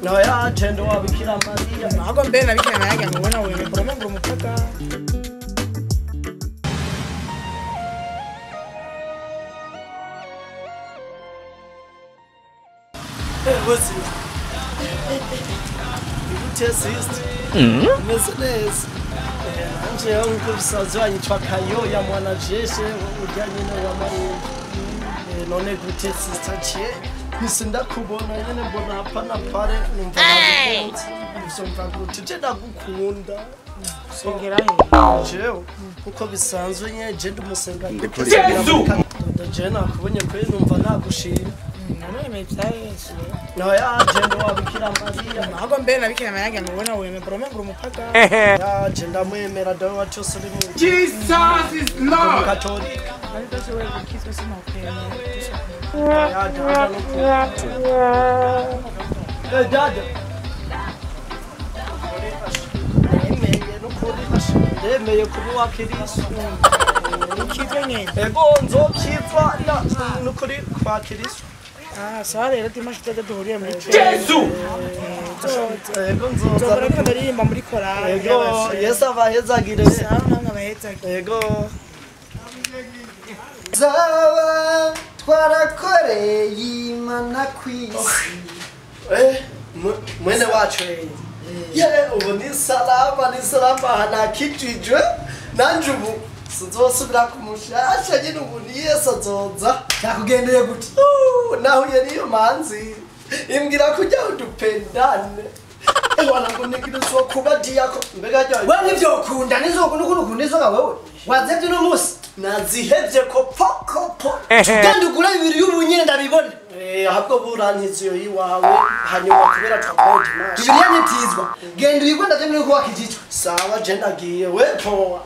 No ya jendo wa Bikira Maria. Ahubwo mbere na Bikira Maria ngo ubona wewe ngo umupaka. Bose. Gute sister. Meze neza. Nanje nkuko bisanzwe yitwa Kayo ya mwana jeshe urya nyine wa Maria. None gute sister che? Nise ndakubona nyene mbona hapa na pare numva nagukunze. Ivyo gute je ndagukunda. Sengera he. Jewe nkuko bisanzwe nyene je ndumusenga. Yesu! Je nakubonye kwe numva nagushima. Namwe vya Yesu. No ya jendo wa Bikira Maria. Ahubwo mbere na Bikira Maria ngo ubona wewe ngo umupaka. Ya je ndamwemera dawe wacu uri mu Jesus is Lord. Katolika. Ariko se wewe ukizwe sinokwemera. Ya dada nuko. Eh dada. Ndemeye nukuri ndemeye kuba wa Kristo. Ukizwe nyene. Ego nzokizwa nukuri kwa Kristo. Ah, sawa rero timashite duhuriye muri Yesu! Ego nzoza. Nzobora ko ndaririmba muri korali. Ego Yesu abahezagire. Sawa namwe abahezagire. Ego. Zaba twarakoreye Imana kw'isi. Mwene wacu ye ubu ni salama nakijijwe nanje ubu sinzosubira kumushasha nyine ubu ni Yesu azoza. Cyakugendeye gute? Nahuye n'iyo manzi imbwira kujya udupendane wana ngo nigirizo kuba diyako mbega ryo wewe ntivyokunda nizokunda ukuntu ukunda inzoga wewe wazevye uno musi nazihevye kopo genda ugure bibiri y'ubu nyene ndabibona. Ahubwo burantiza iyo yiwawe hanyuma kubera twakodi mashi bibiliya ntitizwa genda uyigwe ndavyemere ko wakijijwe. Sawa je ndagiye we poa.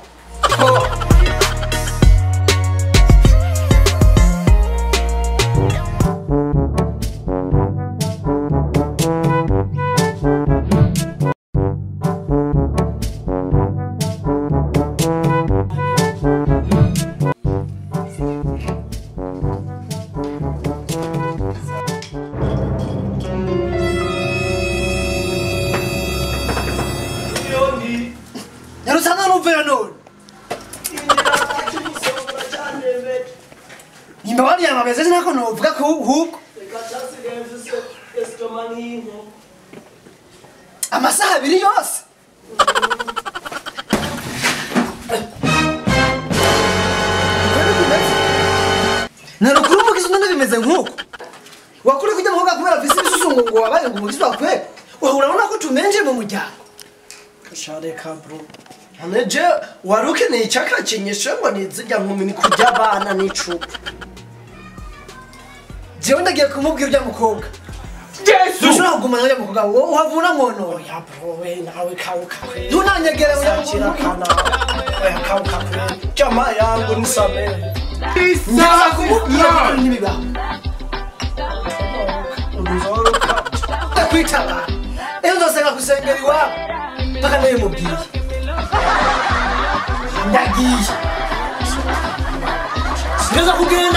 Yarusana numvira none. Imbabari yamabeze sinako novuga ko hubwo amasaha abiri yose. Narukuru umugizi none bimeze nkuko wakuri kujya muhoga kubera afise ibisusu ngo wabaye ngo umugizi wakwe urabona ko tumenje mu muryango. Shareka bro. Aneje warukeneye icyakakinyishe ngo nizijya nkumi ni kurya abana n'icupa. Jewe ndagiye kumubwira urya mukobwa. Yesu! Ushobora kugumana n'urya mukobwa wowe uhavura mwono. Oya bro we nawe kauka kwe. Ntunanyegere Sakira kana. Oya kauka kwe. Chama yangu nisamehe. Jesus Ndaza is kumubwira Lord. n'ibibaho. Nzoroka. Ndakwitaba. Ejo nzosenga gusengera iwabo. Mpaka ndabimubwiye. Ndagiye. Sinza kugenda.